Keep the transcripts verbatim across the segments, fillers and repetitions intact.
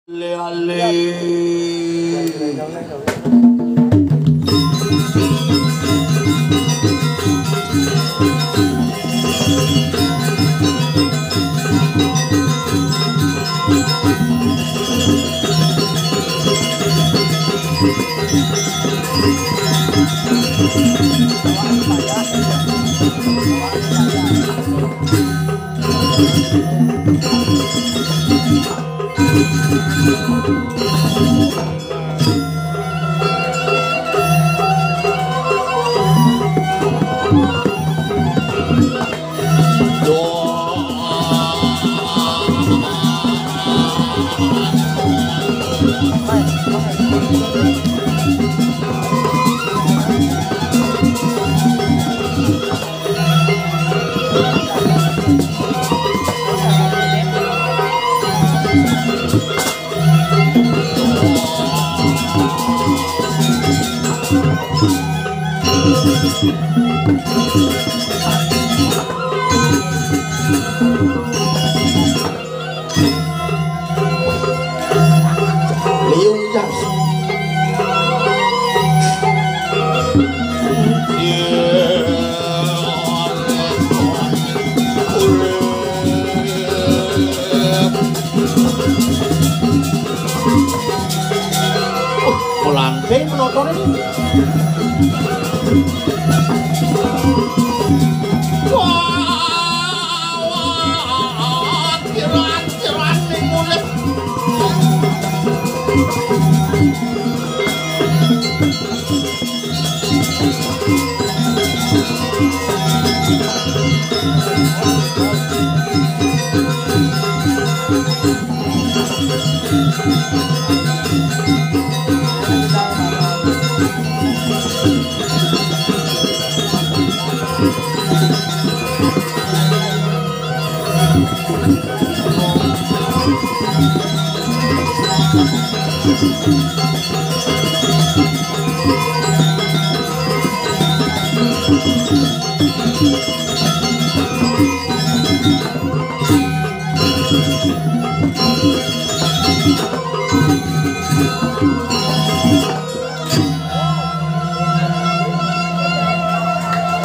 Ale-ale. Liu jas. Melanting penonton ini. Wah, wah, kiran, kiran nih mulut.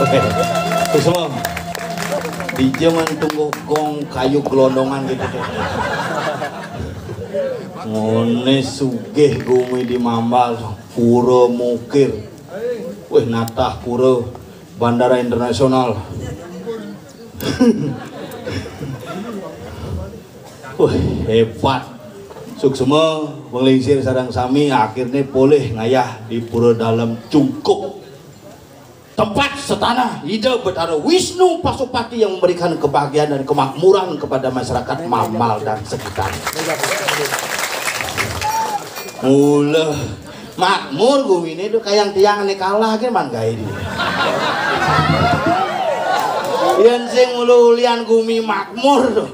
Oke. Terus semua. Di zaman tunggu gong kayu gelondongan gitu. Ngone sugih gumi di Mambal, pura mukir. Wih, natah pura bandara internasional. Wah, hebat. Suksma, penglingsir sareng sami akhirnya polih ngayah di Pura Dalem Cungkup. Tempat setanah Ida Betara Wisnu Pasupati yang memberikan kebahagiaan dan kemakmuran kepada masyarakat Mambal dan sekitar. Mula makmur gumine tuh kayang tiang ane kalah ke man gae di. Yen sing ulu ulian gumi makmur tuh.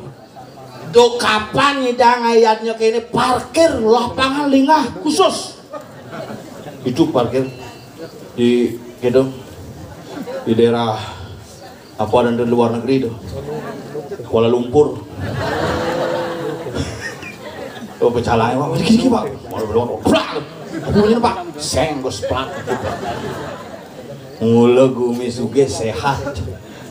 Dok kapan nyidang ayatnya kene parkir lapangan lingah khusus. Itu parkir di gitu di daerah apa dan di luar negeri tuh. Kuala Lumpur. Oh, pecah lah, Pak. Dikit-dikit, Pak. Malu belum. Prak. Apa punya, Pak? Seng, gue seplak. Mula gumi sugih sehat.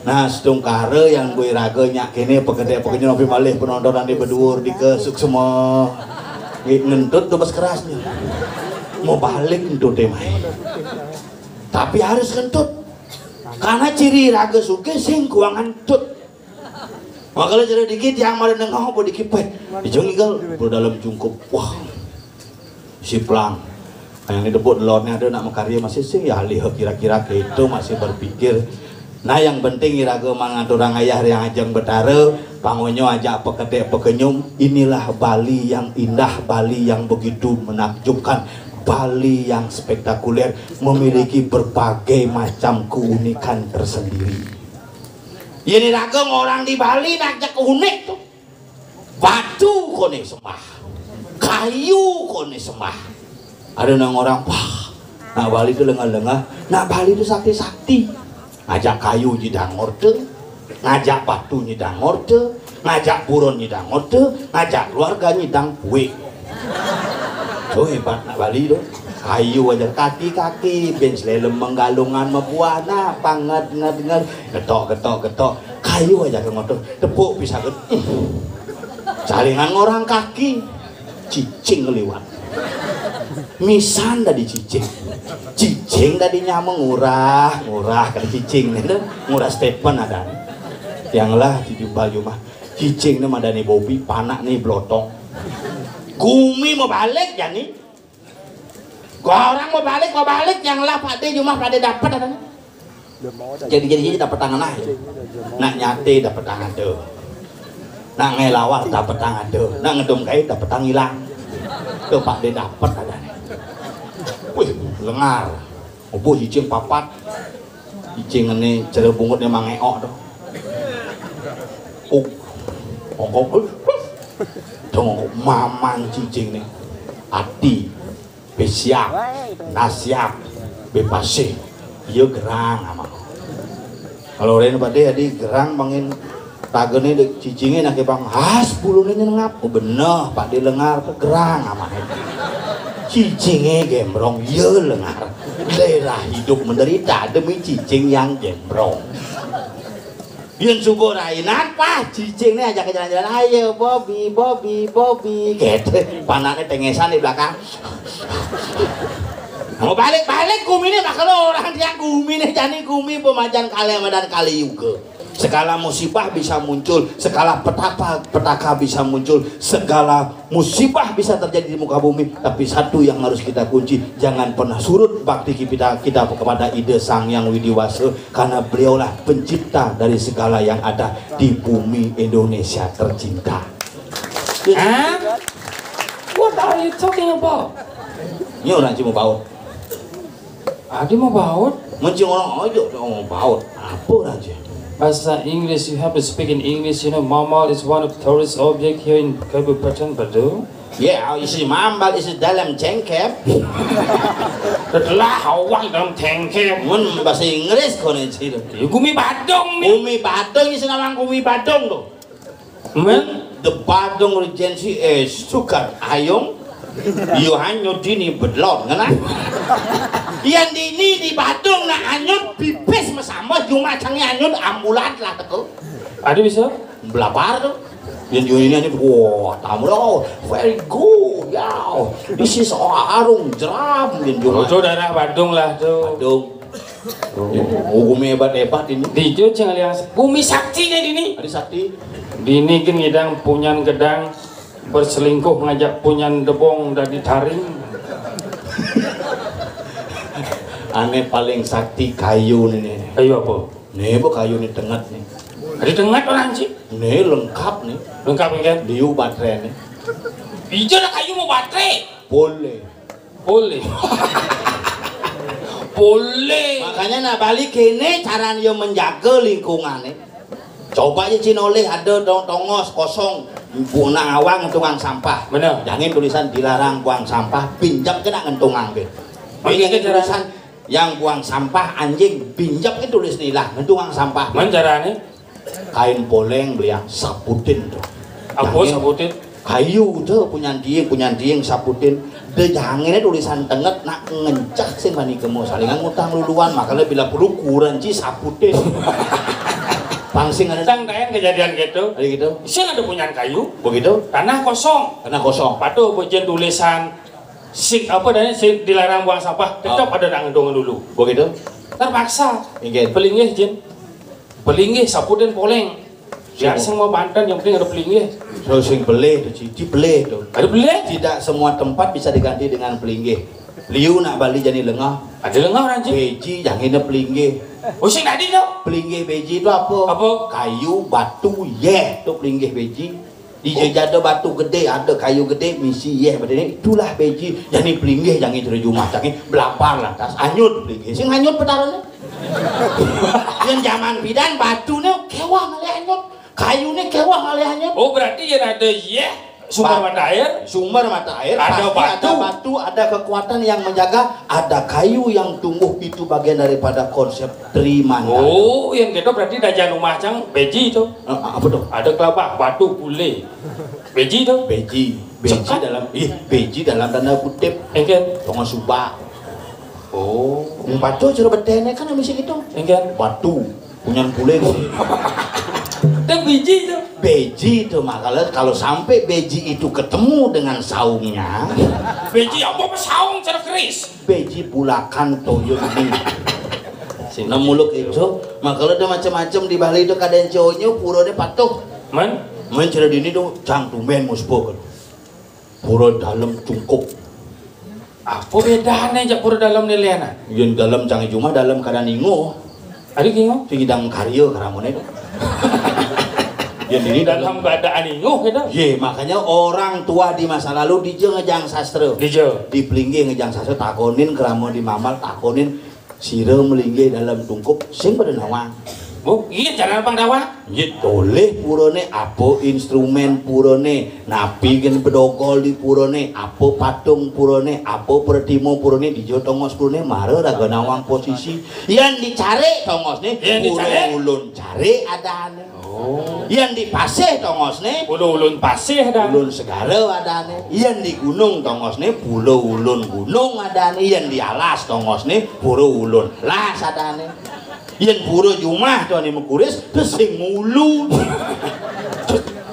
Nah, setungkara yang gue raga nyak kene pegede-pegede nopi malih penontonan di beduur di ke suksma. Nggih, ngentut tuh mas kerasnya. Mau balik ngentut deh, mai. Tapi harus ngentut. Karena ciri raga sugih sing kuang ngentut. Makanya jadi dikit yang malah nengah apa dikit peh. Dijeng igal, Pura Dalem Cungkup. Wah, si pelang. Yang ini debut delonnya ada nak makarya masih sing ya alih kira-kira gitu masih berpikir. Nah, yang penting iraga mangaturang ayah yang ajeng betara, pangonyo ajak peketek pekenyum. Inilah Bali yang indah, Bali yang begitu menakjubkan, Bali yang spektakuler, memiliki berbagai macam keunikan tersendiri. Yen iraga orang di Bali nak jak unik tuh. Batu kone sembah. Kayu kone sembah. Ada nang orang, wah, nak Bali tuh lengah-lengah. Nak Bali tuh sakti-sakti. Ngajak kayu nyidang orte, ngajak batu nyidang orte, ngajak buron nyidang orte, ngajak keluarga nyidang kue. Tuh hebat nak Bali tuh. Kayu aja kaki-kaki, ben selelem menggalungan mabuana, panget nget nget, getok getok getok. Kayu aja ke motor, tepuk pisah ke. Salingan ngorang kaki, cicing liwat. Misan tadi cicing. Cicing tadi nyameng ngurah, ngurah kali cicing. Ngurah Stephen ada. Yang lah di jumpa jumah. Cicing ni madani Bobi, panak ni blotong. Gumi mau balik jani. Gua orang mau balik, mau balik, yang lah Pak De jumah Pak De dapat ada. Jadi jadi jadi dapat tangan lah. Nak nyate dapat tangan tuh. Nak ngelawar dapat tangan tuh. Nak ngedum kai dapat tangan hilang. Tuh Pak De dapat ada. Wih, lengar. Opo cicing papat. Cicing ini cara bungutnya mangeok tuh. Oh, ongkok. Tuh ongkok mamang cicing nih. Ati, besiap, nasiap, bepasih. Iya gerang ama. Kalau orang pada adi gerang mangin tagane dek cicinge nake bang has bulu nengap. Oh bener Pak De lengar gerang ama. Cicinge gembrong iya lengar. Daerah hidup menderita demi cicing yang gembrong. Yun subuh rainan, pah cicing nih ajak jalan-jalan, ayo Bobi, Bobi, Bobi, gitu. Panaknya tengesan di belakang. Mau balik-balik gumi nih bakal orang dia gumi nih jani gumi pemajan kali sama dan kali juga. Segala musibah bisa muncul, segala petaka petaka bisa muncul, segala musibah bisa terjadi di muka bumi, tapi satu yang harus kita kunci, jangan pernah surut bakti kita kita kepada Ida Sang Yang Widi Wasa, karena beliaulah pencipta dari segala yang ada di bumi Indonesia tercinta. Huh? What are you talking about? Ini orang cuma baut. Adi mau baut? Mencing orang aja orang baut. Apa raja? Bahasa English, you have to speak in English, you know, Mamal is one of tourist object here in Kabupaten Badung. Ya, isi mambal isi dalam cengkep. Setelah awang dalam cengkep. Mun bahasa Inggris kono sih. Ya, gumi Badung nih. Gumi Badung isi nama gumi Badung tuh. Men? The Badung Regency eh sukat ayung. Yo hanyut dini bedlon ngena. Yang dini di Badung nak hanyut pipis mesambah cuma cangi hanyut ambulan lah teko. Ada bisa? Belapar tuh. Yang yo ini hanyut wah tamro very good ya. This is arung jeram yang cuma. Itu daerah Badung lah tuh. Badung. Oh, gumi hebat-hebat ini. Di Jogja ngeliat bumi saktinya dini. Ada sakti. Dini kan ngidang punyan gedang berselingkuh ngajak punyan debong dari taring. Ane paling sakti kayu nih. Kayu apa? Nih bu kayu nih tenget nih. Ada tenget orang sih. Nih lengkap nih. Lengkap kan? Liu baterai nih. Hijau ada kayu mau baterai. Boleh. Boleh. Boleh. Makanya nak balik kene cara dia menjaga lingkungannya. Coba aja Cina oleh ada tongos kosong bu nak awang tukang sampah. Benar. Jangan tulisan dilarang buang sampah, pinjam kena ngentung ambil. Ini tulisan yang buang sampah anjing, pinjam ke tulis nilah ngentung sampah. Mana caranya? Kain poleng beli yang saputin tuh. Apa saputin? Kayu tuh punya dieng punya dieng saputin. Deh jangan tulisan tenget nak ngencak sih mani kemo salingan ngutang luluan makanya bila perlu kuranci saputin. Pangsing ada Tang dayan kejadian gitu. Ada gitu. Sih ada punya kayu. Begitu. Tanah kosong. Tanah kosong. Patuh bujen tulisan sik apa dan sik dilarang buang sampah tetap ada nak ngendong dulu. Begitu. Terpaksa. Inggih. Pelinggih jin. Pelinggih saputin poleng. Biar semua Banten yang penting ada pelinggih. Terus sing belih tuh cici belih tuh. Ada belih? Tidak semua tempat bisa diganti dengan pelinggih. Liu nak bali jadi lengah. Ada lengah orang jin. Beji jangan ada pelinggih. Oh sing tadi tuh. Pelinggih beji itu apa? Apa? Kayu, batu, yeh itu pelinggih beji. Di jejada batu gede ada kayu gede misi yeh benda ini itulah beji. Jadi pelinggih jangan terus rumah jangan belapar lantas anyut pelinggih. Sing anyut petarannya. Yang zaman bidan batu ni kewah ngalih anyut. Kayu ni kewah ngalih anyut. Oh berarti yang ada yeh sumber mata air. Sumber mata air Ada pasti ada batu. Batu, ada kekuatan yang menjaga, ada kayu yang tumbuh itu bagian daripada konsep Tri Mandala. Oh, yang gitu berarti dah jangan rumah cang beji tuh. Eh, apa tuh? Ada kelapa, batu, pule. Beji tuh. Beji. Beji dalam, ih, beji dalam tanda kutip. Engken. Tongos suba. Oh. Patuh cara betene kan misi gitu. Engken. Batu. Punyan puling. Teh biji itu. Beji itu mah kalau, kalau sampai beji itu ketemu dengan saungnya. Beji apa, apa saung cara keris? Beji bulakan toyo ini. Nah, muluk itu, maka ada macam-macam di Bali itu, kadang cowoknya purane patuh. Men? Men cara dini tuh cang tumben muspo. Pura dalam cungkup. Apa bedane jak pura dalam ni, Liana? Yen dalam cang cuma dalam kadang ningo. Ada kingo? Sing idang karya karamone itu. Yen dini dalam keadaan ningo gitu. Ye, makanya orang tua di masa lalu dija ngejang sastra. Dija. Di pelinggih ngejang sastra, takonin kerama di mamal, takonin sira melinggih dalam tungkup sing pada nawang. Oh, iya, jalan pang nawang. Nggih, tolih purane, apa instrumen purane, napi gen bedogol di purane, apa patung purane, apa pertima purane, dija tongos purane, mara raga nawang posisi. Yan dicari tongosne, yen pura dicari. Ulun cari adane. Oh. Yan di pasih tongosne, pura ulun pasih adane. Ulun segara adane. Yan di gunung tongosne, pura ulun gunung adane. Yan di alas tongosne, pura ulun las adane. Yen pura jumah to ane mekuris, terus sing ngulu.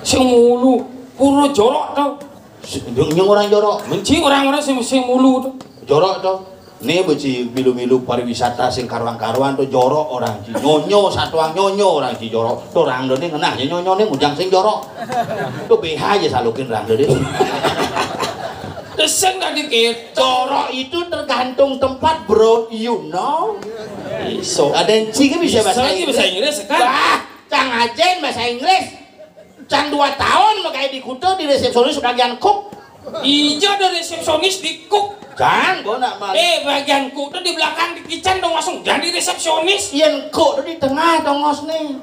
Sing ngulu, pura jorok to. Sing, yang orang jorok. Menci orang-orang sing, sing ngulu to. Jorok to. Nih beci milu-milu pariwisata sing karuan-karuan to jorok orang ci. Nyonyo satuang nyonyo orang ci jorok. To orang do nih ngenah nyonyo nih mujang sing jorok. To B H aja salukin orang do deh. Sing tadi kita. Jorok itu tergantung tempat, bro, you know. Iso. Ada yang cing bisa bahasa Inggris. Bisa bahasa Inggris, kan? Wah, cang ajen bahasa Inggris. Cang dua tahun makanya di Kuta di resepsionis bagian cook. Iya, ada resepsionis di cook. Cang, gua nak malu. Eh, bagian cook tuh di belakang di kitchen dong, langsung jadi resepsionis. Yen cook tuh di tengah tongos nih.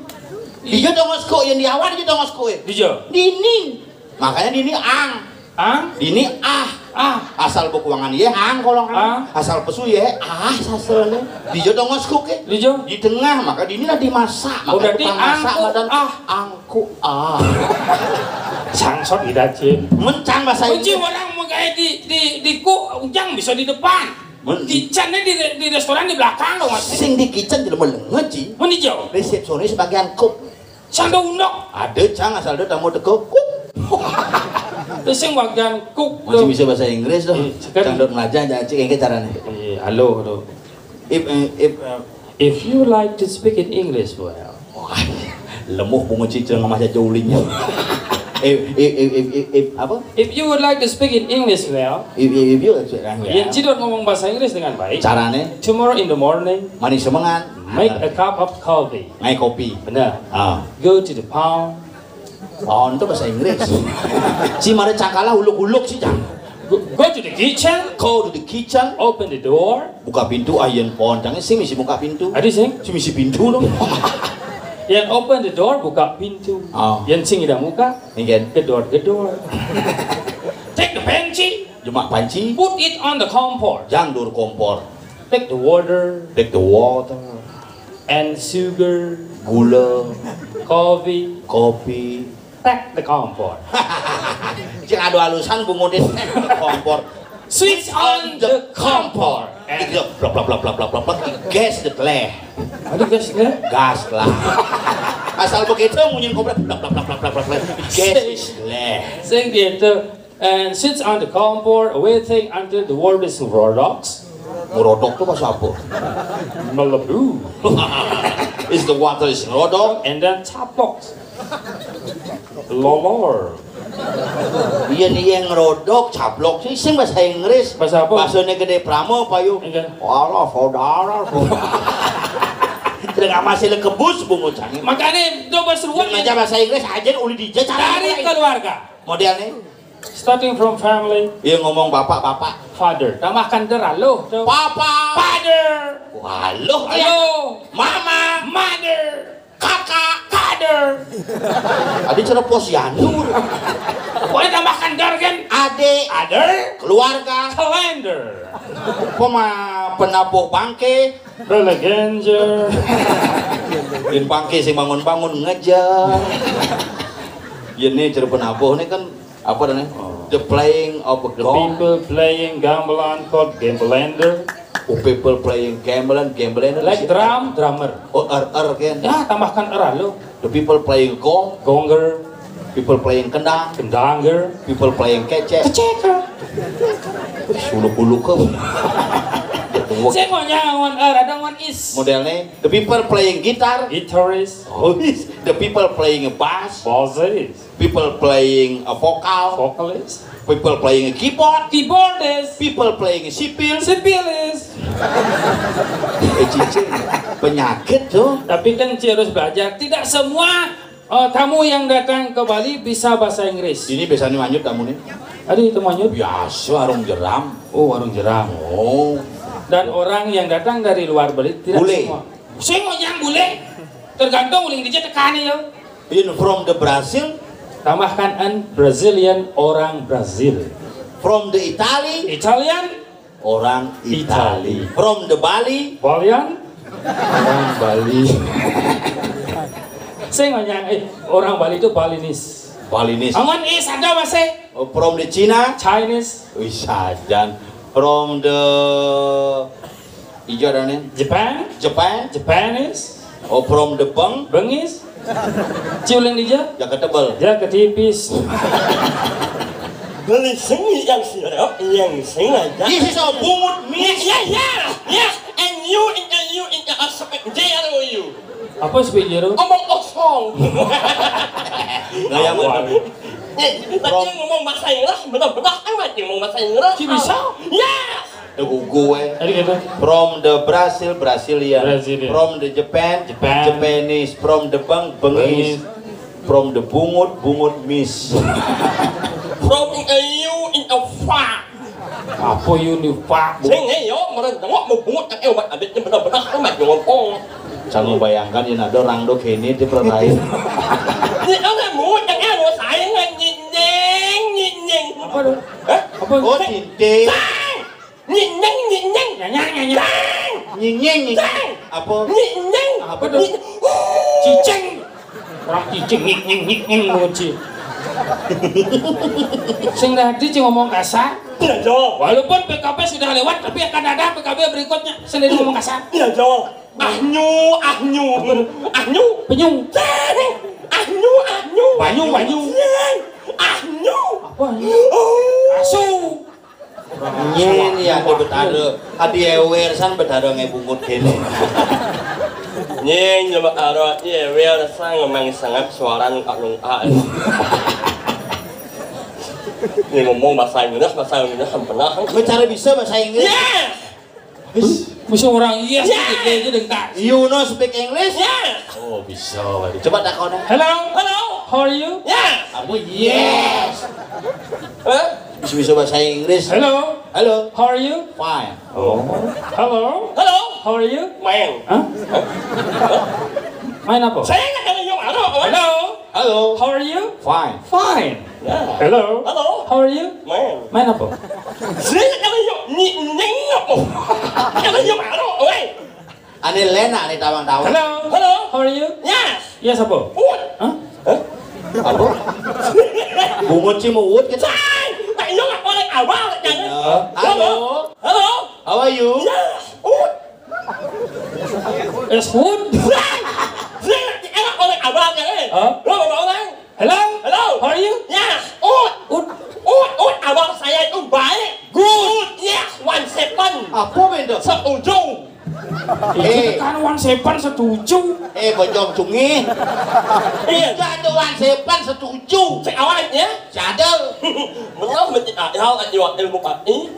Iya tongos cook, yen di awal aja tongos cook ya. Iya. Dini. Makanya dini ang. Ang? Dini ah. Ah. Asal bekuangan ye ang kolong ang. Ah. Asal pesu ye ah sastrane. Dija tongos cook ye. Dija. Di tengah, maka dini lah dimasak. Oh, maka berarti tukang masak angku madan ah. Angku ah. Sangsot idacin. Mencang bahasa Inggris. Orang mau kayak di, di, di ku, ujang bisa di depan. Kitchennya di, di restoran di belakang dong, Mas. Sing di kitchen jelema lenga, Ji. Mun ijo. Resepsionis bagian cook. Sando undok. Ada cang asal ada tamu teko. Kuk. Terus sing bagian cook. Masih bisa bahasa Inggris tuh. Iya, sekarang. Cang dot melajah aja cik engke carane. Iya, halo tuh. If, eh, if, eh, if you like to speak in English well. Wah, lemuh pungut cicing sama saja ulinya. If, if, if, if, if, if, apa? If you would like to speak in English well, if, if, if you, ya. Yen cidot ngomong bahasa Inggris dengan baik, carane? Tomorrow in the morning, manis semengan. Make a cup of coffee. Ngai kopi. Bener. Ah. Go to the pound. Pound itu bahasa Inggris. Si mare cangkala uluk-uluk sih, Cang. Go, go to the kitchen. Go to the kitchen. Open the door. Buka pintu, ayen pound, Cang. Sing misi buka pintu. Ada sing? Sing misi pintu dong. Yang open the door, buka pintu. Oh. Yang sing tidak buka, gedor-gedor. Take the panci. Jemak panci. Put it on the kompor. Jang dur kompor. Take the water. Take the water. And sugar. Gula. Coffee. Kopi. Take the kompor. Cing adu alusan bungutin take the kompor. Switch on the kompor. And blak, blak, blak. Gas the leh. Ada gas leh? Gas lah. Asal begitu munyin kompor. Blak, blak, blak. Gas leh. Sing gitu. And sits on the kompor waiting until the water is rodok. Merodok tuh bahasa apa? Melebu. Is the water is rodok. And then caplok. Lolor. Iya nih yang rodok, caplok sih, sing bahasa Inggris. Bahasa apa? Bahasanya gede pramo, payu. Iya. Walah, saudara, saudara. Tidak nggak masih lekebus bungut cangin. Makanya coba seruan aja bahasa Inggris aja uli dija cara dari keluarga. Modelnya. Starting from family. Iya ngomong bapak, bapak. Father. Tambahkan der, halo. Papa. Father. Halo. Halo. Mama. Mother. Kakak. Kader. Adi cara posyandu. Pokoknya tambahkan der kan. Ade. Other. Keluarga. Calendar. Pema penabuh bangke. Belegenjer. Yen bangke sing bangun-bangun ngejar. Yen nih cara penabuh nih kan apa dah nih? Oh. The playing of a gong. The people playing gamelan called gamelender. Oh, people playing gamelan, gamelan. Like drum, drummer. Oh, er, er, kan? Ya, tambahkan er, lo. The people playing gong. Gonger. People playing kendang. Kendanger. People playing kecek. Kecek. Suluk-uluk ke. Saya mau nyangon er, ada ngon is. Modelnya, the people playing guitar. Guitarist. Oh, is. The people playing bass. Bassist. People playing a vocal. Vocalist. People playing a keyboard. Keyboardist. People playing a sipil. Sipilis. Eh, cicing. Penyakit tuh. Tapi kan Ci harus belajar. Tidak semua eh, tamu yang datang ke Bali bisa bahasa Inggris. Ini biasanya manyut tamu nih. Ada itu manyut? Biasa, warung jeram. Oh, warung jeram. Oh. Dan orang yang datang dari luar Bali tidak Bule. Semua. Sing yang bule. Tergantung uling dija tekani ya. In from the Brazil. Tambahkan an Brazilian, orang Brazil. From the Italy. Italian. Orang Itali. Itali. From the Bali. Balian. Orang Bali. Saya nggak nyang-, eh, orang Bali itu Balinese. Balinese. Angon is ada masih. Oh, from the China. Chinese. Wih, sajan. From the Ijo ada nih. Japan. Japan. Japanese. Oh, from the Beng. Bengis. Ciuling dija. Jaket tebel. Jaket tipis. Beli seni yang sirap, yang sengaja. This is a bungut, miss. Ya, ya, ya. And you, and you, and you, and you. Apa speak Jero? Omong kosong. Nah, yang Awal. Nih, tadi ngomong bahasa Inggris, benar-benar amat ngomong bahasa Inggris. Ci bisa? Yes. Tegugu, eh. Tadi gitu. From the Brazil, Brazilian. Brazilian. From the Japan, Japan. Japanese. From the Beng, Bengis. Bengis. From the Bungut, Bungut Miss. From the you in a far. Apa you in a far? Sing, eh, yo, meren tengok mau bungut kan, eh, obat abitnya benar-benar amat ngomong. Cang bayangkan, ini ada orang do kene di perlain. Ini ada bungut kan, eh, mau saingan, nyinying, nyinying. Apa tuh? Hah? Apa? Oh, cinting. Sang! Nyinying, nyinying. Nyanyang, nyanyang. Nying, nying, nying. Ceng. Apa? Nyinying. Apa tuh? Nyi-, cicing. Orang cicing, nying, nying, nying, nying, nguci. Sing tadi ci ngomong kasar. Iya, Jo. Walaupun P K B sudah lewat, tapi akan ada P K B berikutnya. Sing tadi ngomong kasar. Iya, Jo. Ahnyu, ahnyu. Apa tuh? Ahnyu. Penyu. Ceng. Ahnyu, ahnyu. Banyu, banyu. Ceng. Ahnyu. Apa? Oh. Asu. Nyen ya, ada betara. Adi ewer san betara ngebungut kene. Nyen, nyoba aro, ewer san ngemang sangat suara nungkak-nungkak. Ini ngomong bahasa Inggris, bahasa Inggris sempurna. Lu cara bisa bahasa Inggris? Yes! Wis, wis orang yes, yes, gitu aja dengkas. You know speak English? Yes. Oh, bisa. Coba takon. Hello. Hello. How are you? Yes. Apa yes? Hah? Bisa-bisa bahasa Inggris. Hello. Hello. How are you? Fine. Oh. Hello. Hello. How are you? Main. Hah? Main apa? Saya nggak ada yang aro, apa? Hello. Hello. How are you? Fine. Fine. Ya. Hello. Hello. How are you? Main. Main apa? Saya nggak ada yang nyi-, nyeng apa? Nggak ada yang aro, weh. Ane Lena, ane tawang-tawang. Hello. Hello. How are you? Yes. Yes, apa? Ut. Hah? Hah? Apa? Bungut sih mau ut gitu. Say, tak iya nggak boleh awal, jangan. Iya. Halo. Halo. Halo. How are you? Yes. Ut. Es ut. Say, say, enak oleh awal, jangan. Hah? Lo mau orang? Hello? Hello? How are you? Yes. Ut. Ut. Ut, ut, abang saya itu baik. Good. Yes, one seven. Apa beda? Setuju. Eh. Itu kan one seven setuju. Eh, bojong cungih. Iya. Tidak ada one seven setuju. Cek awalnya. Sadar. Menang mesti ada ilmu pati.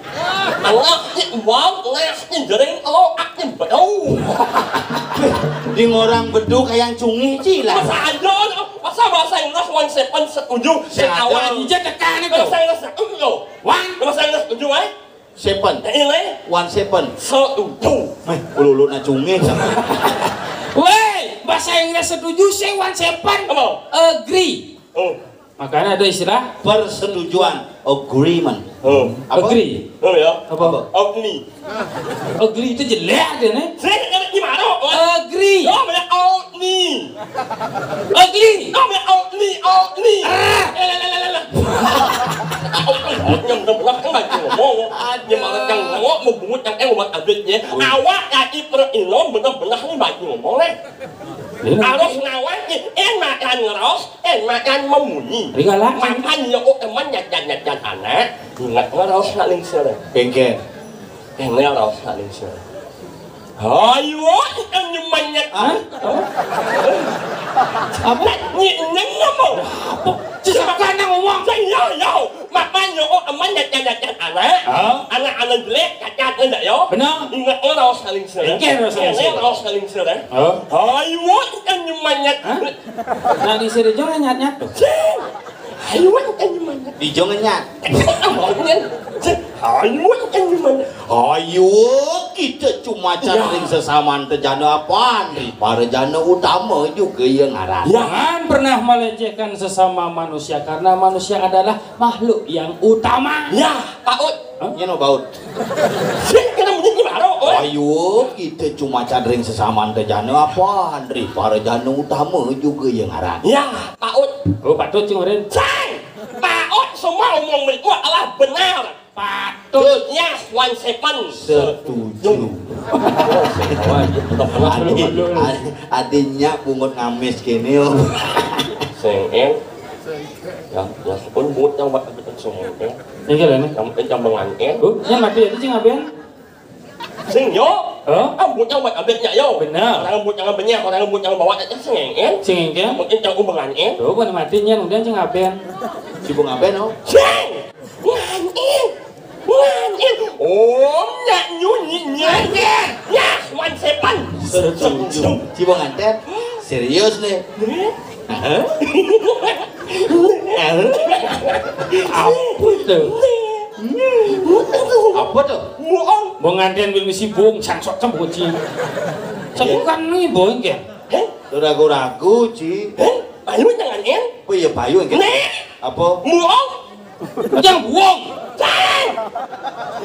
Anak ni uang, ngas ni jering, lo, ak ni bedau. Di ngorang bedu kayak cungih, cila. Masa ada, masa bahasa Inggris one seven setuju. Saya awal. Ija tekan itu. Bahasa Inggris setuju. One. Bahasa Inggris setuju, eh? Seven. Eh, ini. One seven. Setuju. Eh, ulu-ulu na cungih. Weh, bahasa Inggris setuju, saya one seven. Apa? Agree. Oh. Makanya ada istilah persetujuan, agreement. Oh. Apa? Agree. Oh, ya. Apa? Apa? Ogni. Agree itu jelek aja nih. Saya nggak ngerti mana, oh. Agree. Oh, banyak ogni. Agree. Oh, banyak ogni, ogni. Ah. Eh, le, le, le, le, le. Nyem bener-bener kan baju ngomong. Nyem orang yang nengok, mau bungut yang eh, obat abit ya. Awak kaki perut ino bener-bener ni baju ngomong eh. Harus ngawal ni, eh makan ngeros, eh makan memunyi. Ringala. Makan yo, oh, teman, nyat, nyat, nyat, nyat, anak. Ingat ngeros nak lingsir. Bengkel. Ini ngeros nak lingsir. Ayo, ikan nyemangat. Hah? Apa? Nyi, nyi, apa? Apa? Cesaka nang ngomong. Yo, yo. Makan yo, oh, aman, nyat, nyat, nyat, anak. Hah? Anak, anak jelek, cacat, enggak yo? Benar. Ingat, oh, raos saling sel. Ingat, raos saling sel. Ingat, raos saling sel, eh. Hah? Ayo, ikan nyemangat. Hah? Nah, di sini juga nyat-nyat tuh. Ayo, ikan nyemangat. Di jongenyat. Ayo, ikan nyemangat. Ayo, kita cuma cari sesama tejana apaan? Para jana utama juga yang ngaran. Jangan pernah melecehkan sesama manusia, karena manusia adalah makhluk yang utama. Ya, Pak Ut. Hah? Ini no, Pak Ut. Sing kena bunyi ni baru, oi. Ayo, kita cuma cadring sesama tejana apaan? Para jana utama juga yang ngaran. Ya, Pak Ut. Oh, patut cing urin. Sing! Pak Ut, semua omong mereka adalah benar. Patut. Ya, one second. Setuju. Adi, adi, adinya bungut ngamis kini, oh. Sing, eh. Ya, ya, pun bungut yang buat abit sing, eh. Ini kan, ini. Yang, eh, yang mengan, eh. Oh, yang mati itu cing aben? Sing, yo. Hah? Ah, bungut yang buat abitnya, yo. Benar. Orang bungut yang banyak, orang bungut yang bawa aja sing, eh. Sing, eh. Mungkin yang umbangan, eh. Tuh, bukan matinya, udah cing aben. Si bunga aben, oh. Sing! Ngantin. Ngantin. Om nyak nyunyi nyanyi. Ya, wan sepan. Setuju. Cibo nganten. Serius nih. Hah? Apa tuh? Apa tuh? Muong. Mau nganten bil misi bung sangsot sama kucing. Saya kan nih boy kan. Hah? Tuh ragu-ragu, Ci. Hah? Payu jangan en? Oh iya, payu kan. Nih. Apa? Muong. Jangan buong. Cang.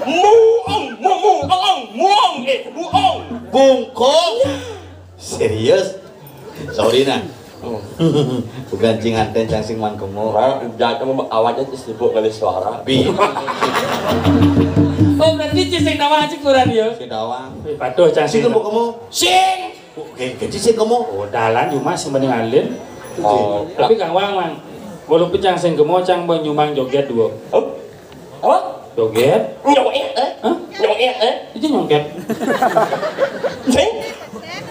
Muong, mu, mu, ong, ong, muong, eh, muong. Bungkong. Serius? Sorry nah. Bukan cing nganten, cang sing man kemo. Nah, jangan kamu awalnya sibuk ngalih suara. Bi. Oh, berarti cing sing nawang cing kurang ya? Sing nawang. Patuh cang sing kemo. Sing. Oke, kecil sih kamu. Oh, dalan cuma sing mending alin. Oh. Tapi Kang Wang, Mang. Walaupun cang sing kemo, cang mau nyumbang joget dua. Oh? Apa? Joget. Nyoet, eh? Hah? Nyoet, eh? Itu nyongket. Sing?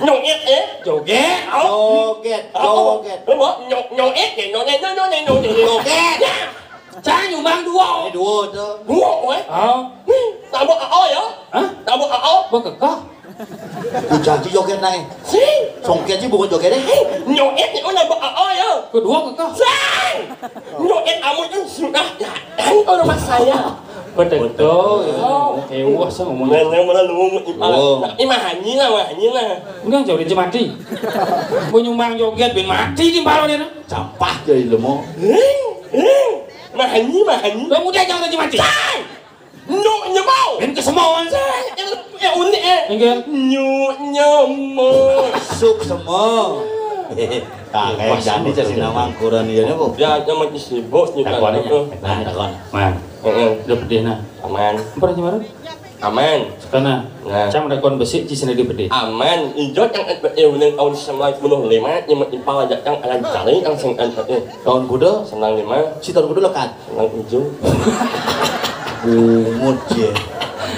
Nyoet, eh? Joget. Oh. Joget, apa? Joget. Apa? Nyo-, nyoet, ya? Nyoet, nyoet, nyoet, nyoet. Joget. Ya. Cang nyumbang dua. Eh, dua tuh. Dua, eh? Ah. Nih, tambah A O ya? Hah? Tambah A O. Gua kekeh. Ku janji joget nae. Sing. Songket sih bukan joget deh. Nyoet itu nambah A O ya? Kedua kekeh. Sing. Nyoet amun itu sudah datang ke rumah saya. Betul. Oh. Eh, wah, saya ngomong. Nah, yang mana lu mau ipal? Oh. Nah, ini mah hanyi lah, mah hanyi lah. Enggak, jauh dari mati. Mau nyumbang joget, bin mati di palo dia. Campah jadi lemo. Hing, hing. Mah hanyi, mah hanyi. Lo mudah jauh dari mati. Sing. Nyuk nyemau. Ben kesemauan. Sing. Yang, yang unik, eh. Enggak. Nyuk nyemau. Suk semau. Nah, kayak jadi jadi nama angkuran dia nih, Bu. Ya, yang masih sibuk, nyuk. Takon aja. Nah, takon. Man. Heeh. Udah pedih, nah. Aman. Apa aja, Marun? Aman. Sekana. Nah. Cang dakon besik ci sendiri pedih. Aman. Ijo cang eh, eh, ulang tahun sembilan puluh lima, nyemut impal aja cang akan cari yang sing eh, eh. Tahun kuda? Sembilan lima. Si tahun kuda lekat. Sembilan tujuh. Bungut ya.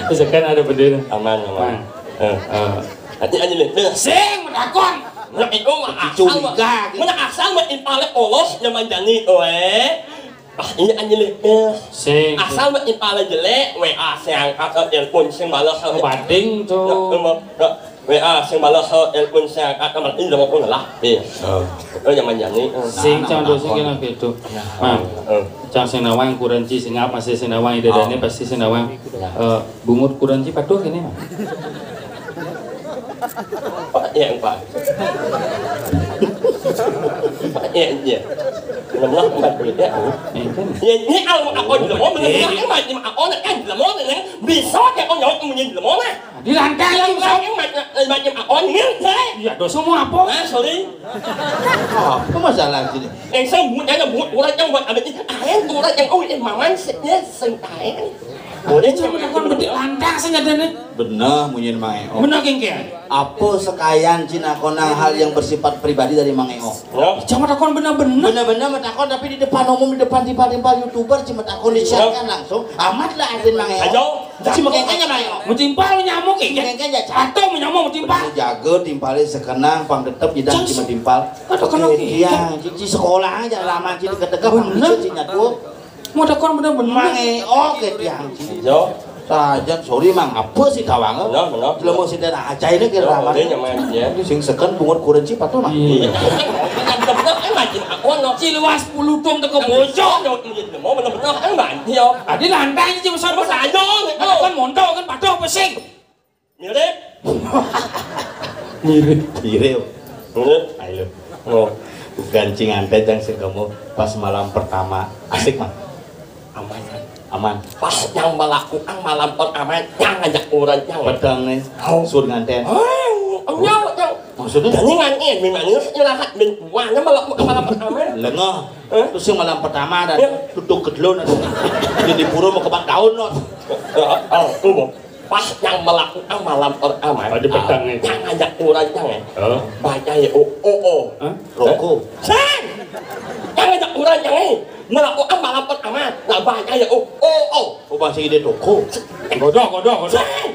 Terus kan ada pedih. Aman, aman. Man. Eh. Eh. Nanti aja deh. Nah, sing mendakon. Nah, itu mah asal mah. Curiga gitu. Mana asal mah impalnya polos zaman jani, weh. Ah, ini aja nih. Eh. Sing. Asal mah impala jelek, W A sing angkat, eh, telepon sing balas, eh. Oh, bading tuh. Nah, eh, mau, nah, W A sing balas, eh, telepon sing angkat, nomor ini nomor pun lah. Eh. Oh. Oh, zaman jani. Eh. Sing, nah, cang nah, dosen nah, kena gitu. Nah. Nah, eh. Cang sing nawang kuran ci sing apa sih sing nawang ide dane pasti sing nawang. Nah. Eh, bungut kuran ci patuh kene mah. Pak, ya, Pak. Pak, Iya, iya. Lemah empat puluh ya. Iya, ini kalau mau akon lemah, bener-bener emang cuma akon kan lemah, kan bisa kan akon jawab punya lemah lah. Di lantai lah, Bang. Yang macam, macam akon ngerti. Iya, dosa mau apa? Ah, sorry. Apa masalah sini? Yang saya buat, yang buat orang yang buat abis ini, ah, yang orang yang, oh, yang maman, ya, sing, ah, yang. Boleh, Cuma cuma takon bedik lantai saja deh nih. Bener, munyin Mang Eo. Bener, geng, geng. Apa sekayan cina kona hal yang bersifat pribadi dari Mang Eo? Ya. Cuma takon bener-bener. Bener-bener mau takon, tapi di depan umum, di depan timpal-timpal YouTuber, cuma takon disiarkan langsung. Amat lah, Arvin Mang Eo. Ayo. Cuma kengkengnya Mang Eo. Mau timpal nyamuk, geng. Kengkengnya, Cak. Atau mau nyamuk, mau timpal. Perlu jaga timpalnya sekenang, pang tetep, jidang Cang cuma timpal. Aduh, kena Oke, geng. Iya, cici sekolah aja lama, cici ketegak, pang Bener. bisa, cici nyatu. Mau takon bener-bener. Mang Eo ke tiang. Yo. Sajan, sorry, Mang, apa sih tawang? Bener, bener. Jelema sing den ajaine ke Yo, ramah. Dia nyaman ya. Sing seken bungut kurenci patuh, Mang. Iya. Kan bener kan makin aku no. Ciluas pulutung teko bocok. Yo, iya, mau bener-bener kan banyak. Adi lantai aja besar Apa besar. saja gitu. Ada kan montok kan patuh apa sing? Mirip. Mirip. Mirip. Mirip. Ayo. Oh. Bukan cing ante jang sing kamu pas malam pertama. Asik, Mang. Aman. Aman. Pas yang melakukan malam pertama, yang ngajak orang yang Pedang nih. Oh. Sur nganten. Oh, enggak, enggak. Maksudnya? Jadi nganten, memangnya istirahat, dan buahnya malam, malam pertama. Lengah. Hah? Terus yang malam pertama dan Ya. duduk ke dulu nanti. Jadi pura mau kebak daun, non. Oh, oh, oh. Pas yang melakukan malam pertama. Oh, di petang nih. Yang ngajak orang jangan. Oh. Baca ya, oh, oh, oh. Hah? Rokok. Sen! Yang ngajak orang jangan. Melakukan malam pertama. Nah, baca ya, oh, oh, oh. Oh, bahasa ide toko. Godoh, godoh, godoh. Sen!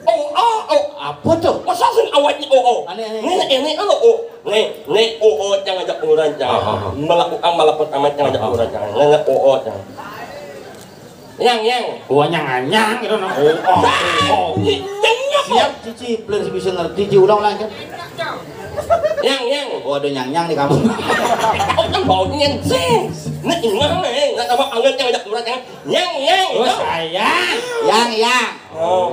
Oh, oh, oh. Apa tuh? Masa sing awalnya oh, oh. Aneh, aneh. Ini, ini, oh, oh. Nih, nih, oh, oh, yang ngajak orang jangan. Ah, ah, ah. Melakukan malam pertama yang ngajak Ah, ah. orang jangan. Ngajak oh, oh, jangan. Yang, yang. Wah, nyang anyang gitu, nah. Oh, oh, oh. Nyang, nyang, Siap, Cici, belum bisa ngerti, Ci, ulang, ulang, kan. Yang, yang. Oh, ada nyang-nyang di kampung. Oh, kan baunya sih. Nah, ini mah, eh, nggak tambah anget yang ngajak murah, kan. Yang, yang, Oh, itu. sayang. Yang, yang. Oh.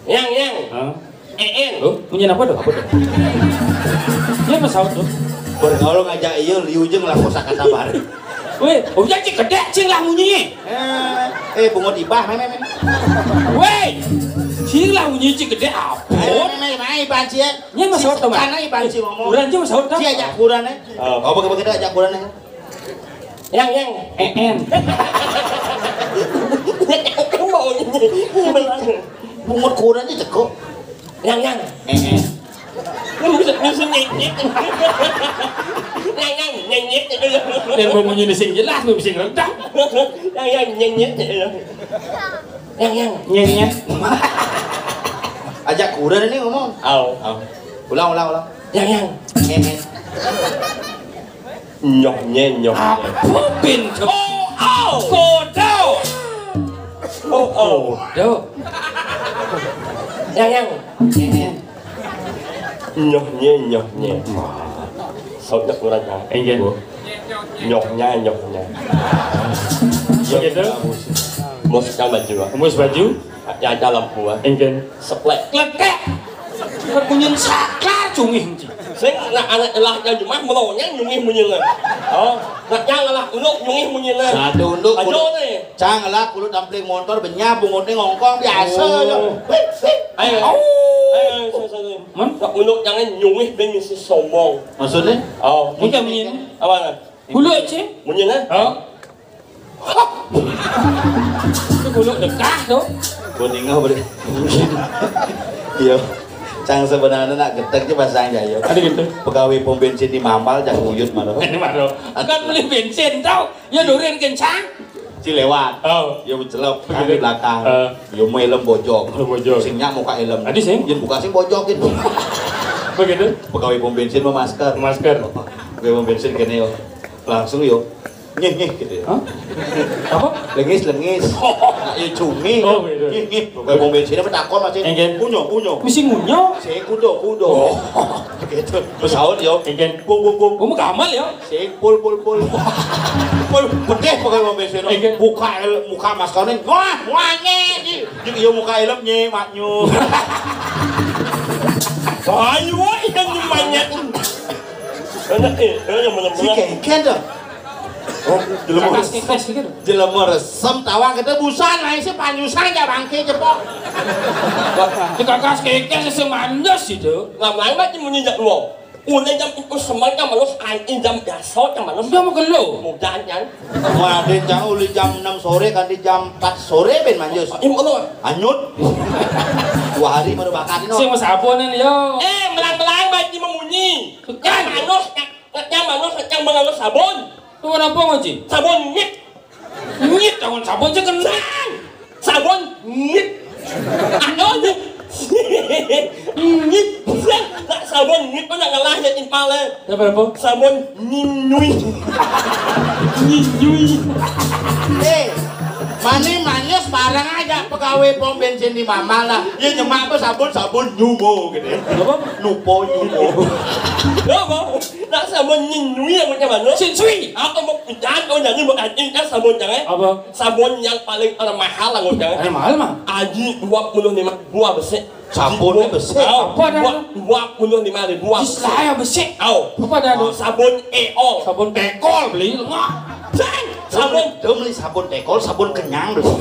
Yang, yang. Hah? Een. Loh, punya apa tuh? Apa tuh? Dia pesawat tuh. Bergaul ngajak iya, liu jeung lah kosakata bareng. Weh, oh ya cik gede cing lah munyi. Eh, eh, bungut ibah, meh, meh, meh. Weh, cing lah munyi cik gede apa? Meh, meh, meh, meh, ibah, cie. Ini pesawat tuh, Mas. Karena ibah, cie, ngomong. Kurang cing pesawat tuh. Cie, ajak kurang, eh. Oh. Apa, apa, apa, ajak kurang, eh. Yang, yang. Een. Bungut kurang aja ceko. Yang, yang. Een. Lu bisa, bisa nyenyet. Yang, yang, nyenyet. Dan mau munyi sing jelas, mau bisa ngerendah. Yang, yang, nyenyet. Yang, yang. Nyenyet. Ajak kurang ini ngomong. Au. Au. Ulang, ulang, ulang. Yang, yang. Een. Nyoh nye, nyoh nye. Apa pintu? Oh, oh. Kodo. Oh, oh. Kodo. Yang, yang. Nyoh nye, nyoh nye. Sautnya kurang kan? Enggak. Nyoh nya, nyoh nya. Begitu? Mus yang baju. Mus baju? Ya, ada lampu, ah. Enggak. Seplek. Kletek. Bunyi saklar cungih. Sing nak anak elah yang jumah melonyang nyungih munyinya. Oh, nak yang elah unduk nyungih munyinya. Satu unduk. Aduh nih. Cang elah kulit tampling motor benyah bungutnya ngongkong biasa aja. Oh. Wih, wih. Ayo. Au. Ayo, ayo, ayo, ayo. Mon? Nak unduk jangan nyungih ben mesti sombong. Maksudnya? Oh. Mungkin munyinya. Apa? Bulu aja. Munyinya? Oh. Itu bulu dekah tuh. Gua ninggal beri. Iya. Cang sebenarnya nak getek aja pasang ya, iya. Ada gitu. Pegawai pom bensin di Mamal, cang uyut malah. Ini malu. Kan beli bensin tau. Ya durin kencang. Ci lewat. Oh. Ya mencelep kan di belakang. Eh. Ya mau helm bojok. Helm bojok. Sing nyak muka helm. Tadi sing? Yang buka sing bojok gitu. Begitu? Pegawai pom bensin mau masker. Masker. Pegawai pom bensin kene yo. Langsung yo. Nyih, nyih gitu ya. Hah? Apa? Lengis, lengis. Nak ya cumi. Oh, gitu. Nyih, nyih. Pegawai pom bensin apa takon masih? Enggak. Unyo, unyo. Mesti ngunyo. Saya kudo, kudo. Oh. Gitu. Pesawat yo. Enggak. Bung, bung, bung. Kamu gamal ya? Sing pul pul pul. Pul pedih pegawai pom bensin. Enggak. Buka el, buka maskernya. Wah, wangi. Iya muka helm nye maknyu. Ayo, yang nyemanya. Enak, eh, eh, yang bener-bener. Si kéngkén to. Oh, jelema resem. Jelema resem tawang gedé busan, lain si panyusan ya bangké cepok. Dikakas kéngkén sesé mandes itu. Lama-lama mah munyi jak dua. Udah jam itu semang jam manus, anjing jam biasa jam manus. Udah mau gelo. Mudahan kan. Wah, ada jauh di jam enam sore kan di jam empat sore ben manjus. Im Allah. Anyut. Dua hari baru bakat ini. Sing mau sabonan yo. Eh, melang-melang baju memunyi. Jam manus, jam manus, jam manus sabun. Lu kenapa ngaji? Sabun nyit. Nyit, jangan sabun sih kena. Sabun nyit. Anu nyit. Nyit. Nak sabun nyit kok nak ngalah ya timpale. Apa apa? Sabun nyinyui. Nyinyui. Eh, mani manis barang aja pegawai pom bensin di Mamal lah. Ya nyemak apa sabun, sabun nyumo gitu ya. Apa? Nupo nyumo. Apa? Nak sabun nyinyui yang macam mana? Sinsui. Apa mau hujan kau nyanyi mau anjing kan sabun jangan? Apa? Sabun yang paling termahal lah kau jangan. Eh, mahal mah. Aji dua puluh lima buah besar. Sabun besar. Apa ada? Dua puluh lima ribu. Jis lah yang besar. Au. Apa ada? Sabun eol. Sabun tekol beli lemah. Sabun. Tuh beli sabun tekol, sabun kenyang dulu.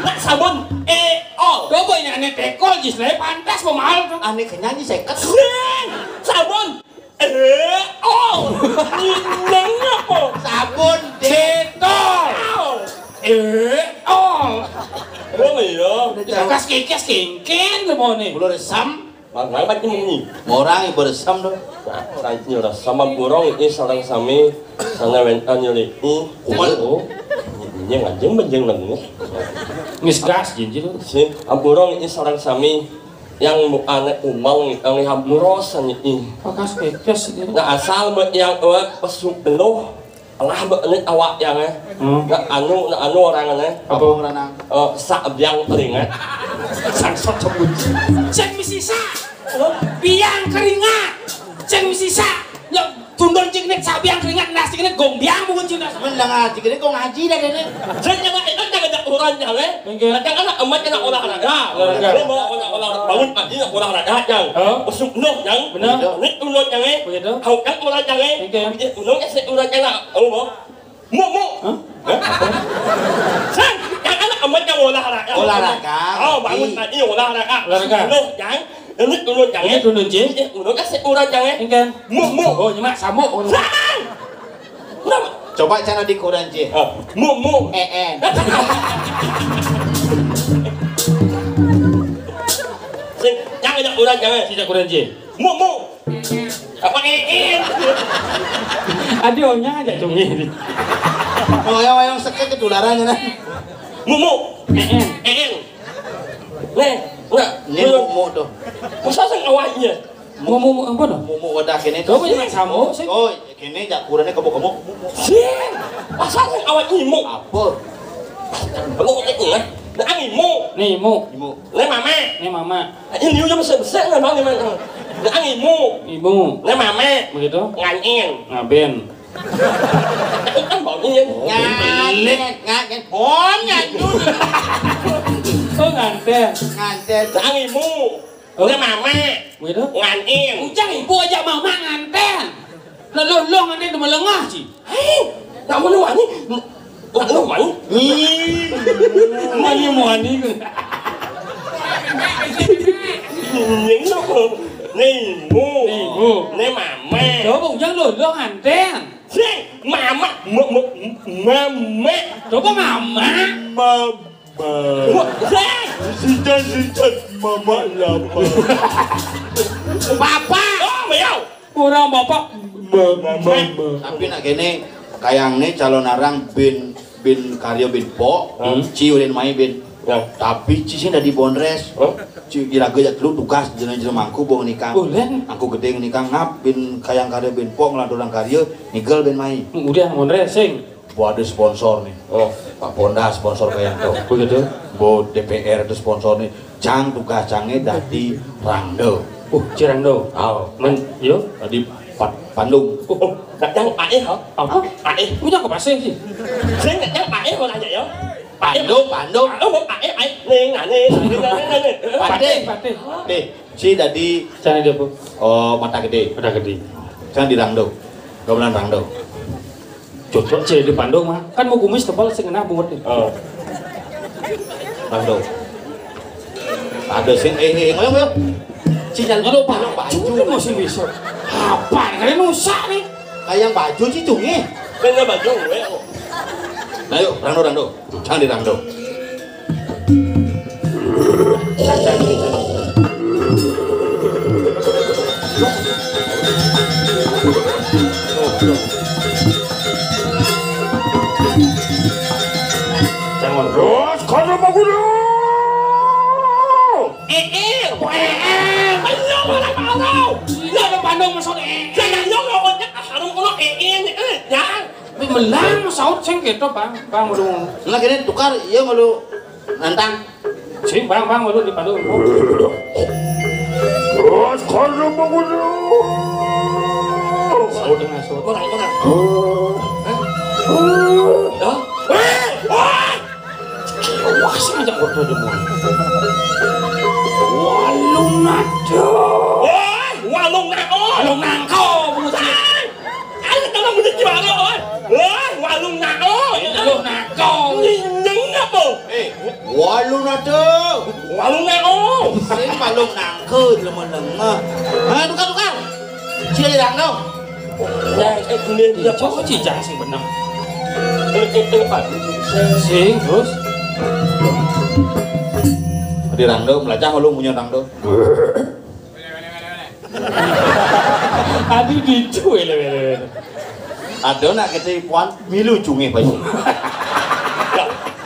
Nak sabun eol. Coba ini aneh tekol jis lah pantas pemahal tuh. Aneh kenyang jis seket. Sabun Eh, oh, nyineng apa? Sabun Dettol. Eh, oh. Oh iya. Kas kikis kingkin lemone. Bulu resam. Mang mang pati muni. Orang ibu resam tuh. Nah, orang itu resam burung ini sareng sami sana wénten nyeliki. Kumal. Ini ngajeng bejeng lagi. Ngis gas jinjil. Si aburung ini sareng sami yang mu anak umang yang hampura sani. Pakas kekes ini. Nah asal be yang eh, pesu penuh lah be ini awak yang eh. Hmm. Nah anu nah anu orang eh. Apa orang? Eh, sak biang keringat. Sangsot sebut. Cek misi sa. Biang keringat. Cek misi sa. Ya tundon cek nek sak biang keringat nasi kena gong biang bukan cek nasi. Men lah ngaji kena gong ngaji dah dene. Saya jangan itu jangan orang jangan eh. Kadang-kadang amat kena olahraga. Olahraga. Dia bawa olahraga. Bangun pagi nak olahraga, Jang. Hah? Masuk noh, Jang. Benar. Naik turun, Jang, eh. Begitu. Hau kan orang, Jang, eh. Oke. Dia turun, eh, saya orang, Jang, nak. Tahu, mau? Mau, mau. Hah? Hah? Sang, kadang-kadang amat kena olahraga. Olahraga. Oh, bangun pagi olahraga. Olahraga. Masuk noh, Jang. Naik turun, Jang, eh. Naik turun, Jang. Dia turun, eh, saya orang, Jang, eh. Oke. Mau, mau. Oh, nyemak samuk. Sang! Coba cara di Quran, Ci. Ah, mu, mu. Eh, eh. Sing, jangan ada Quran, jangan. Tidak Quran, Ci. Mu, mu. Apa eh, eh? Ada orangnya aja, Cungi. Kalau yang, yang sakit ketularan, ya, nah. Mu, mu. Eh, eh. Eh, eh. Nih, enggak. Ini mu, mu tuh. Masa sing awalnya? Mu, mu, mu, apa tuh? Mu, mu, wadah kene. Coba yang sama, sih. Oh, Kene jak kurane kebo-kebo. Sing, asal sing awak nyimuk. Apa? Belum itu lah. Nah, nyimuk. Nih, mu. Nyimuk. Nah, mama. Nih, mama. Ini udah besar-besar lah, bang, gimana? Nah, nyimuk. Ibu. Nah, mama. Begitu. Nganin. Ngaben. Itu kan baunya. Nganin, nganin. Oh, nyanyi. Oh, nganten. Nganten. Nah, nyimuk. Oh. Udah mama. Begitu? Nganin. Ujang ibu aja mama nganten. Lalu lo nganten cuma lengah sih. Hei, kamu lu wani. Nak lu wani. Ih, mani mani. Ini lo. Nih, bu. Nih, bu. Nih, mama. Coba ujang lo, lo nganten. Sing, mama, mama, mama. Coba mama. Mama. Wah, sing. Sijan, sijan, mama lapar. Papa. Oh, mayau. Orang bapak. Mama. Tapi nak kene, kayang ne calon arang bin, bin karya bin pok, hmm? Ci ulin mai bin. Ya. Tapi ci sing dadi bondres. Hah? Ci iraga jak telu tugas jeneng-jeneng mangku bawa nikang. Ulin? Angku gedé nikang ngap bin kayang karya bin pok ngelanturang karya, nigel bin mai. Udah bondres, sing. Bo ada sponsor nih. Oh. Pak Ponda sponsor kayak itu. Begitu. Bo D P R itu sponsor nih. Cang tugas cangnya dadi rangdo. Uh, cirangdo. Oh. Men, yo. Tadi pat, pandung. Oh, nak yang ae ha? Apa? Ae. Punya ke pasir sih. Saya nak yang ae mau nanya ya. Pandu, pandu. Oh, mau ae, ae. Ning, nah, ning, ning, ning, ning, ning. Patih, patih. Deh, si dadi. Cari dia, Bu. Oh, mata gede. Mata gede. Jangan dirangdo. Gamelan rangdo. Cocok sih di Bandung mah. Kan mau kumis tebal sing kena bungut nih. Oh. Rangdo. Ada sih, eh, eh, ngoyong, ngoyong. Sinyal dulu, Pak. Baju masih bisa. Apa? Kalian rusak nih. Kayak baju sih, Cungi. Kan nggak baju, ya. Nah, yuk, rangdo, rangdo. Jangan dirangdo. Jangan terus, karena mau guru. Eh, eh, eh, eh. Ayo, mana parau? Iya, ada Bandung masuk, eh, eh. Jangan, yo, nggak banyak, ah, harus kalau, eh, eh, eh, jangan. Tapi melang saut sing gitu, Bang. Bang, waduh. Nah, kini tukar, iya, malu nantang. Sing, Bang, Bang, waduh di Bandung. Terus, kalau mau guru. Saut dengan saut. Orang, orang. Hah? Hah? Eh, wah! Wah, sengaja ordo demen. Walung nado. Wah, walung nado. Walung nangko, pengusaha. Ayo, tolong udah gimana, oi? Wah, walung nado. Walung nangko. Nginjeng apa? Eh, walung nado. Walung nado. Sing walung nangko, lemah-lemah. Hah, tukar, tukar. Sila hilang dong. Nah, eh, ini dia. Coba cijang sing bener. Eh, eh, eh, Pak. Sing terus. Di rangdo, melacah lu punya rangdo. Tadi dicu, ele, ele, ele. Ada nak kita puan milu cungi, Pak.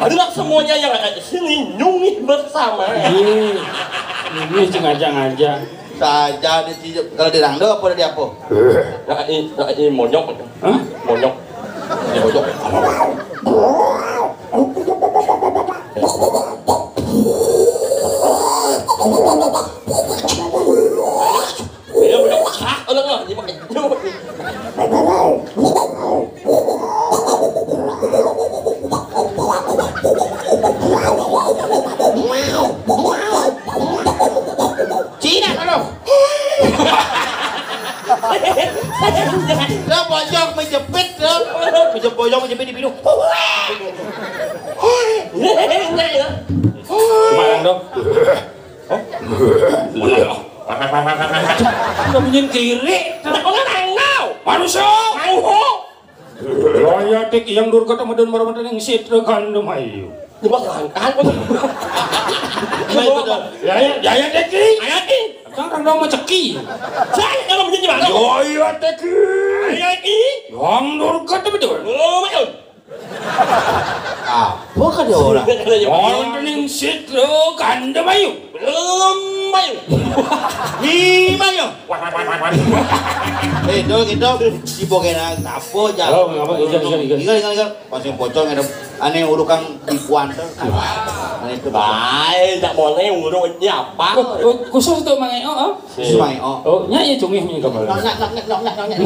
Aduh, semuanya yang ada di sini nyungi bersama. Iya. Ini sengaja-ngaja. Saja di, kalau di rangdo apa di apa? Nak i, nak i monyok. Hah? Monyok. Ini monyok. Ini monyok. Ah, ulang, ulang. Ini pakai. Cina kalau. Lah bojong menjepit, lah. Bojong, bojong menjepit di pilu. Kemarin dong. Hah? Udah bunyiin kiri. Manusia. Raya tik yang durga temen dan marwatan yang sitra kandem ayu. Ini bakalan kan, Bang? Baik, betul. Yaya, yaya teki. Yaya teki. Kan orang dong mau ceki. Saya kalau menjadi mana? Yaya teki. Yaya teki. Yang durga temen. Oh, mayun. Apa kata orang? Orang ning sitra kandem ayu. Belum, mayun. Di mana? Eh, dong, itu si Bogena apa, Jang? Oh, ngapa? Iya, iya, iya. Ingat, ingat, ingat. Pas yang pocong ada aneh urukan di kuanter. Aneh itu. Baik, tak boleh urutnya apa? Oh, oh, khusus untuk Mang Eo, oh? Khusus Mang Eo. Oh, nya ya cungih nih kamar. Nyak, nyak, nyak, nyak, nyak, nyak.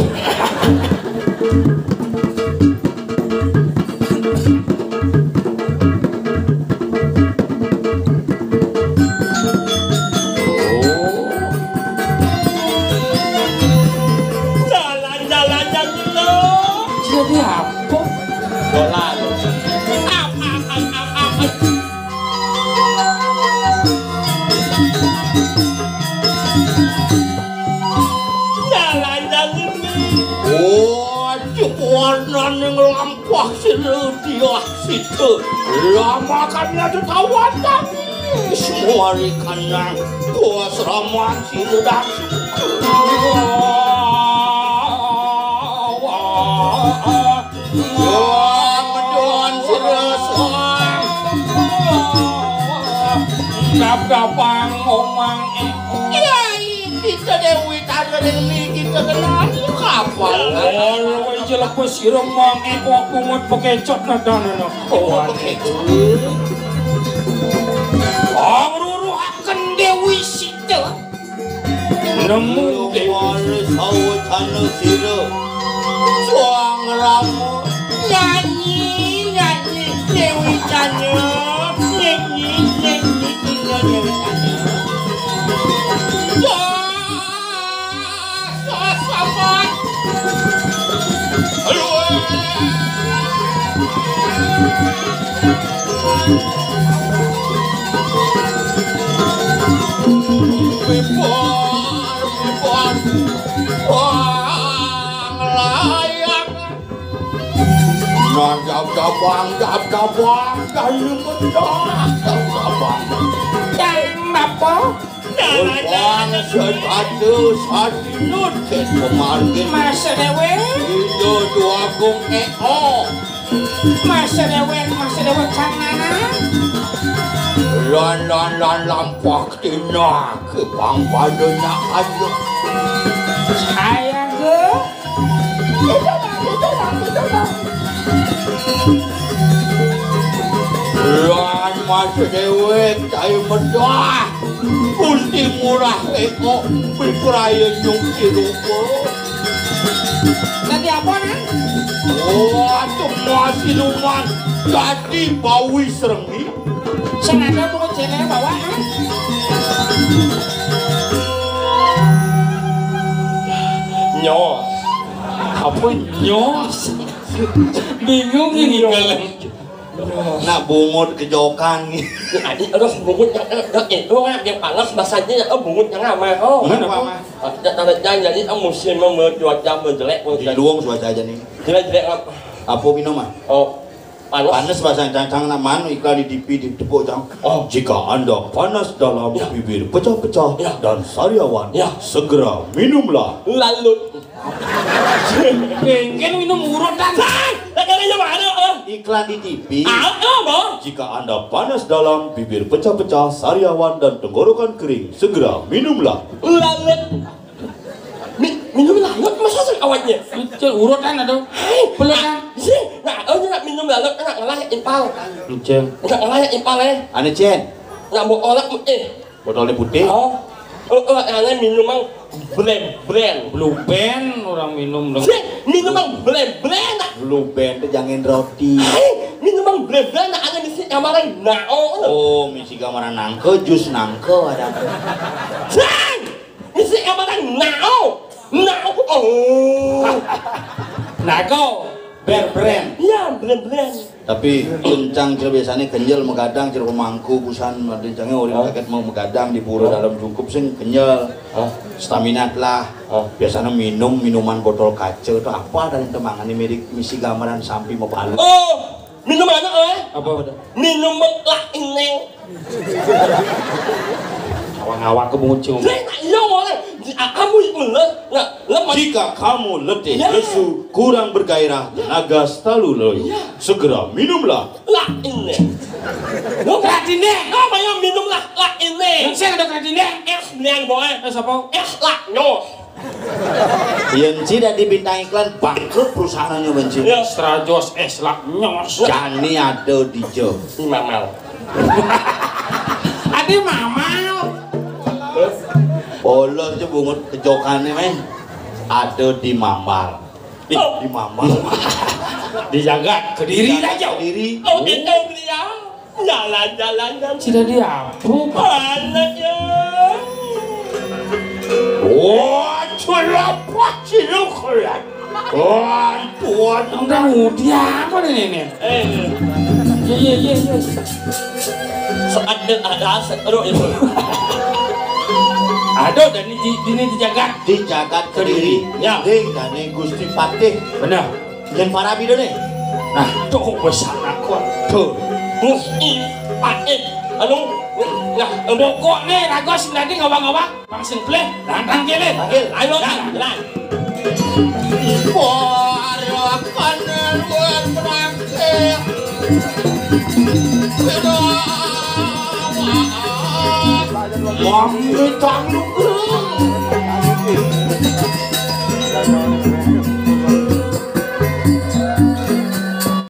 Jalan-jalan yang dulu. Jadi apa? Bola. Jalan yang dulu. Waduh, warnane nglampah sira diah sida. Lama kami adu tawatan. Semua ikan yang kuas raman sira dan Wah, sira soang. Dap-dapang omang. Kiai, kita Dewi Tara Dewi, kita kenal kapal. Oh, wis jelepes ireng mang eko pungut bekecot nadane. Oh, bekecot. Angruruhaken Dewi Sita. Nemu Dewi. Sawetana sira. Suang rama. Nyanyi, nyanyi, Dewi Tanya. Nyanyi, nyanyi, Dewi Tanya. Wah, wah, wah, wah. Abang, abang, dah lupa dah, abang. Dah apa? Abang, satu, satu, nut, pemanggil. Mas Dewe. Itu dua kung eo. Mas Dewe, Mas Dewe, canana. Lan, lan, lan, lampak tina, kebang padanya aja. Sayang, Gu. Lan Mas Dewe, cai medah. Gusti Ngurah Eko, pipraya nyungki rupa. Dadi apa, Nang? Oh, atuh masih luman. Dadi bawi srenggi. Sing ada pungut jene bawa, ah. Nyos. Apa nyos? Bingung ini kalau. Nak bungut kejokan. Adik, aduh, bungut yang, yang itu, yang panas, masanya, oh, bungut yang lama, oh. Bungut apa? Yang, yang, yang jadi, oh, musim, oh, cuaca, oh, jelek, oh, di luar cuaca aja nih. Jelek, jelek, apa? Apa minum, ah? Oh, panas. Panas, bahasa cang-cang, nak manu iklan di T V, di tepuk, cang. Oh. Jika Anda panas dalam, ya, bibir pecah-pecah, ya, dan sariawan, ya, segera minumlah. Lalu. Bengkel minum urut dan. Lah, katanya mana, ah? Iklan di T V. Ah, apa? Jika Anda panas dalam, bibir pecah-pecah, sariawan, dan tenggorokan kering, segera minumlah. Lalu. Mi-, minum lalut, masa sih awalnya? Cek urut kan, aduh. Hei, pelut kan? Ah, sih, nah, oh, nak minum lalut, nak ngelah impal. Cek. Nak ngelah impal, eh. Ane, Cen. Nak mau olak, eh. Botolnya putih. Oh. Oh, oh, ane minum mang brand, brand. Blue Band orang minum dong. Sih, minum mang brand, brand, nak. Blue Band tuh jangan roti. Hei, minum mang brand, brand, nak, ane misi kamaran, nah, oh. Oh, misi kamaran nangke, jus nangke ada. Sih! Misi kamaran nao. Nao. Oh. Nako. Ber-, brand. Iya, brand-brand. Tapi kencang cil biasanya kenyel megadang cil pemangku busan kencangnya orang, oh, sakit mau megadang di pura, oh, dalam cukup sing kenyel. Oh. Stamina lah. Oh. Biasanya minum minuman botol kaca tuh apa dalam temangan ini mirip misi gambaran sampi mau palu. Oh. Minum anak, eh? Apa? Minum lah ini. Awang-awang ke muncung. Saya tak iya, orang. Di, a-, kamu itu lah. Nah, lemah. Jika kamu letih, ya, lesu, kurang bergairah, ya, tenaga selalu loyo, ya, segera minumlah. Lah ini. Lo berarti nih. Apa yang minum lah, lah ini? Yang saya ada berarti nih. Es nian, boy. Es apa? Es lah, nyoh. Yen ci dadi bintang iklan, bangkrut perusahaannya, Benci. Ya. Extra Joss, es lah nyos. Jani ada di jo. Mamal. Ade mamal. Polos aja bungut kejokannya, men. Ada di mamal. Ih, oh, di mamal. Dijaga kediri aja. Kediri. Oh, gitu, beliau. Jalan, jalan, jalan. Sudah diapu, Pak. Anaknya. Wah, celapah ciluk, lihat. Wah, Tuhan. Udah muda apa nih, ini? Eh. Iya, iya, iya, iya. Saat dan ada seru itu. Aduh, dan ini di, ini di jagat. Di jagat kediri. Ya. Ding, dan ini Gusti Patih. Benar. Yen Farabi dene. Nah, tuh besar aku. Tuh. Musti pakai anu, nah, pokoknya raga sing dadi ngawang-ngawang, pang sing pleh, lantang kele. Panggil. Ayo, jalan. Warakan luar perangke. Wong tanggung.